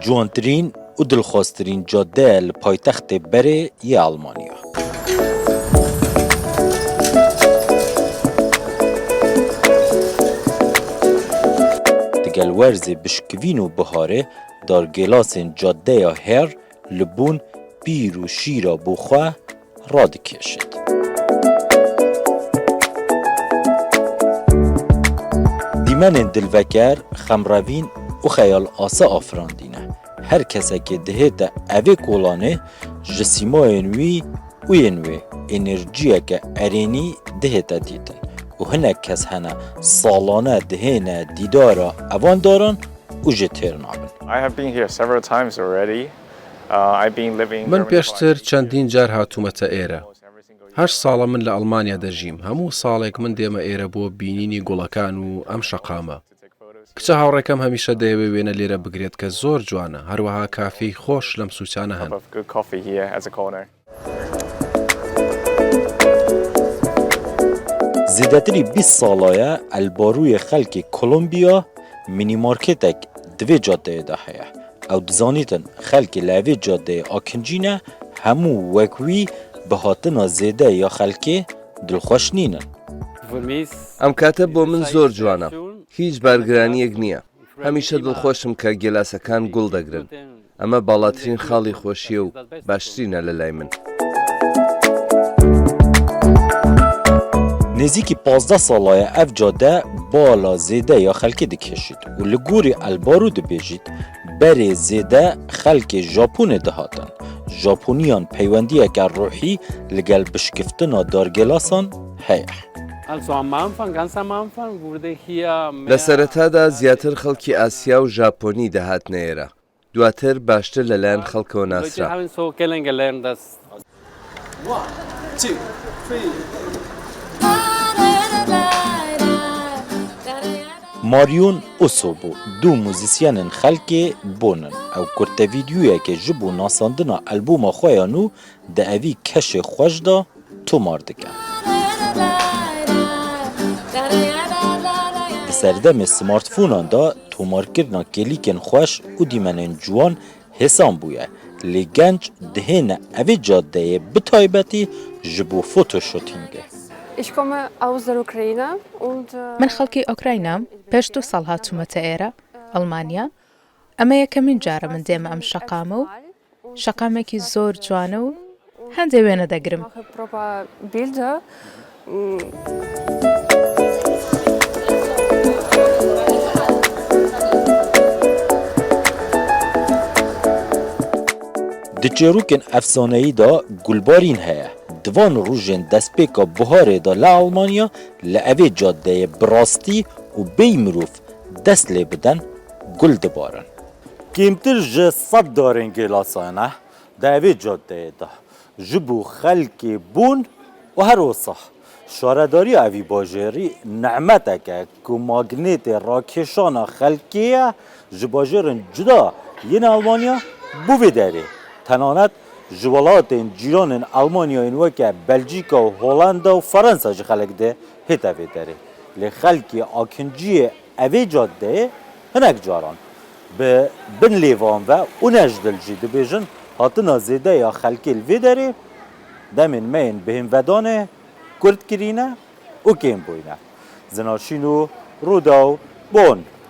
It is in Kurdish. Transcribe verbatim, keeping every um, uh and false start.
Ciwantirîn û dilxwaztirîn cadde ye li paytextê berê yê Almanya. Digel werzê bişkivîn û biharê dargêlasên caddeya Her li bûn pîr û şîra bo xwe radikêşit. Dîmenên dilveker, xemrevîn û xeyal asa afirandî ne. Her kesekê dihête evê kolanê ji sîmayên wî û yên wê enerjiyeke erênî dihête dîtin û hinek kes hene salane dihêne dîdara evan daran û jê têr nabin. I have been here several times already. Uh, I've been living in Min Germany for pêştir çendîn car hatûmete êre. Heşt sal e min li Almanya de jîm. Hemû salek min dême êre bo bînînî gulekân û em şeqame. Kiça hawrekam hemîşe diyewê wêne lêre bigirêt ke zor ciwan e. Her wiha kafî xweş lem sûçane hen. Cup of good coffee here as a corner. Zêdetirî bîst sala ye El Barûyê xelkê Kolombiya mînîmarketek di vê cadeyê de heye. Ew dizanîtin xelkê li evê cadeyê akincî ne, hemû wek wî bi hatina zêde ya xelkê dilxweş nînin. Em kate bo min zor ciwan e. Hîç bergiraniyek niye. Hemîşe dilxweş im ke gêlasekan gul degirin. Eme balatirîn xalî xweşî ye û baştirîn e li lay min. Nêzîkî pazdeh sala ye ev cade bala zêde ya xelkê dikêşît û li gorî El Barû dibêjît, berê zêde xelkê Japonê dihatin. Japoniyan peywendiyeke ruhî li gel bişkiftina dargêlasan heye. Also am Anfang, ganz am Anfang wurde hier mehr Li sereta de zêdetir xelkî Asya û Japonî dihatine êre. Duatir baştir li layan xelkê we Leute nasra. Haben so kennengelernt, dass Marion Osobo du muzîsyenên xelkê Bon in. Ew kurte vîdyoyeke ji bo nasandina albûma xwe ya nû di evî keşê xweş de tomar dike. Di serdemê smartphonan de tomarkirina kêlîkên xweş û dîmenên ciwan hêsan bûye, lê genc dihêne evê cadeyê bi taybetî ji bo fotoshootingê. Ich komme aus der Ukraine und, äh, Min xelkî Ukrayna im. Pêş du sal hatûme te êre, Almanya. Eme yekemîn car e min dême em şeqame û şeqamekî zor ciwan e û hendê wêne degirim. Mache proper Bilder. Mm. Di çêrokên efsaneyî de gulbarîn heye. Di van rojên destpêka buharê de li Almanya, li evê cadeyê bi rastî û bêyî mirov dest lê bidin, gul dibarin. Kêmtir ji sed darên gêlasan e di evê cadeyê de ji bo xelkê Bon û her wisa şaredariya evî bajêrî nehmeteke ku magnêtê rakêşana xelkê ye, ji bajêrên cuda yên Almanya bo vê derê, tenanet ji welatên cîranên Almanya yên weke Belcîka û Holanda û Ferensa jî xelek dihête vê derê. Lê xelkê akinciyê evê cadeyê hinek caran bi bin lêvan ve û ne ji dil jî dibêjin, hatina zêde ya xelkê li vê derê demên me yên bihênvedanê kurt kirîne û kêm bûyne. Zinaşîn û Rûdaw Bon.